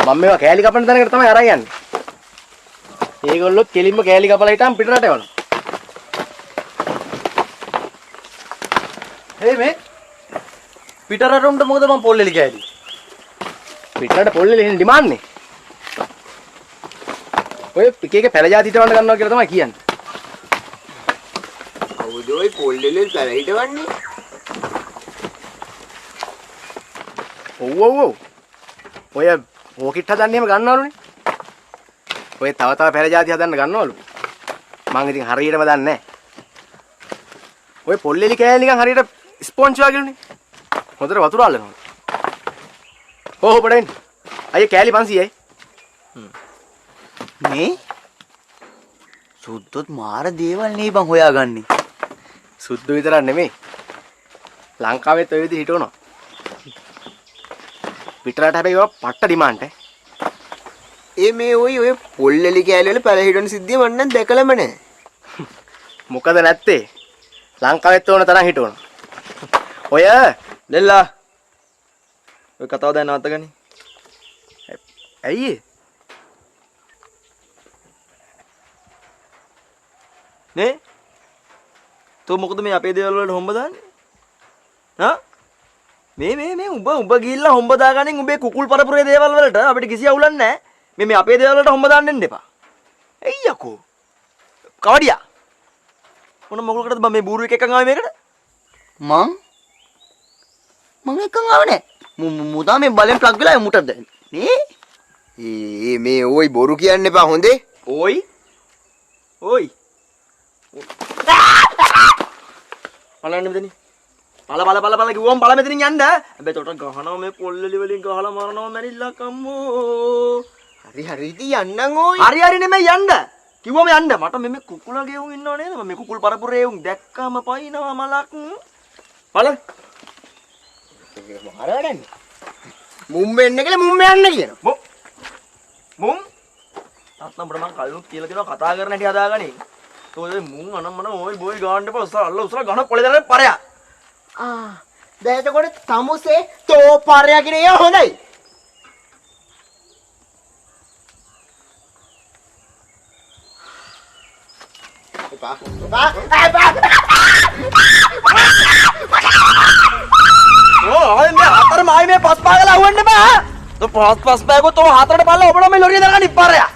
මම මේවා කෑලි කපන තැනකට තමයි අරන් යන්නේ. ඒගොල්ලොත් කෙලින්ම කෑලි කපලා හිටන් පිටරට යනවා. හේ මේ පිටරට උන්ට මොකද මං පොල් එලි කෑලි? පිටරට පොල් එලි එන්නේ ඩිමාන්ඩ් නේ. ඔය එක එක පැල ජාති හිටවන්න ගන්නවා කියලා තමයි කියන්නේ. කවුද ඔය පොල් එලි පැල හිටවන්නේ? ඔව් ඔව් ඔව්. ඔය ඕකිට් හදන්න එහෙම ගන්නවලුනේ. ඔය තව තව පැල ජාති හදන්න ගන්නවලු. මං ඉතින් හරියටම දන්නේ නැහැ. ඔය පොල් එලි කෑලි නිකන් හරියට ස්පොන්ජ් වගේලුනේ. හොඳට වතුර අල්ලනවා. හෝ හෝ පොඩෙන්. අයියේ කෑලි 500යි. මේ සුද්දොත් මාර දේවල් නේ බං හොයාගන්නේ. සුද්දෝ විතරක් නෙමෙයි. ලංකාවෙත් ඔය විදිහට හිටවනවා. පිටරට හැබැයි ඒවා පට්ට ඩිමාන්ඩ් ඈ. ඒ මේ ඔය ඔය පොල් එලි කෑලි වල පැල හිටවන සිද්ධිය මං නම් දැකලම නෑ. මොකද නැත්තේ? ලංකාවෙත් ඕන තරම් හිටවනවා. ඔය ලෙල්ලා ඔය කතාව දැන් නවත්තගනි. ඇයි ඒ? නේ? තෝ මොකද මේ අපේ දේවල් වලට හොම්බ දාන්නේ? හා? මේ මේ මේ උඹ උඹ ගිහිල්ලා හොම්බ දාගනින් උඹේ කුකුල් පරපුරේ දේවල් වලට අපිට කිසි අවුලක් නැහැ. මේ මේ අපේ දේවල් වලට හොම්බ දාන්න එන්න එපා. ඇයි යකෝ? කවඩියා. මොන මොකකටද බං මේ බූරු එක එක්කන් ආවේ මේකට? මං මං එක්කන් ආවේ නෑ. මුදා මේ බලෙන් ප්ලග් වෙලා මුට නේ? ඒ මේ ඔයි බොරු කියන්න එපා හොඳේ. ඔයි ඔයි බලන්න මෙතනින්. බල බල බල බල කිව්වම බල මෙතනින් යන්න. හැබැයි තොට ගහනවා මේ පොල්ලෙලි වලින් ගහලා මරනවා මැරිල්ලක් අම්මෝ. හරි හරි ඉතින් යන්නම් ඕයි. හරි හරි නෙමෙයි යන්න. කිව්වම යන්න. මට මේ මේ කුකුලගේ උන් ඉන්නව නේද? මම මේ කුකුල් පරපුරේ උන් දැක්කම පයින්නවා මලක්. බලන්න. මාර වැඩන්නේ. මුම් වෙන්න කියලා මුම් යන්න කියනවා. මුම් තාත්තා උඹට මං කලිනුත් කියලා දෙනවා කතා කරන හැටි හදාගනින්. ඔය මුන් අනම්මන ඔය බොයි ගාන්න එපා. උස්සලා අල්ල උස්සලා ගහන පොලේ දාලා පරයා. ආ දැන් එතකොට තමුසේ තෝ පරයා කියන ඒවා හොඳයි. එපා එපා එපා. ඕ ආයේ මේ හතරම ආයේ මේ පස් පාගලා අහුවෙන්න එපා. තෝ පස් පස් පෑගොත් ඔය හතරට පල්ලා ඔබට මේ ලොරිය දාගන්න පරයා.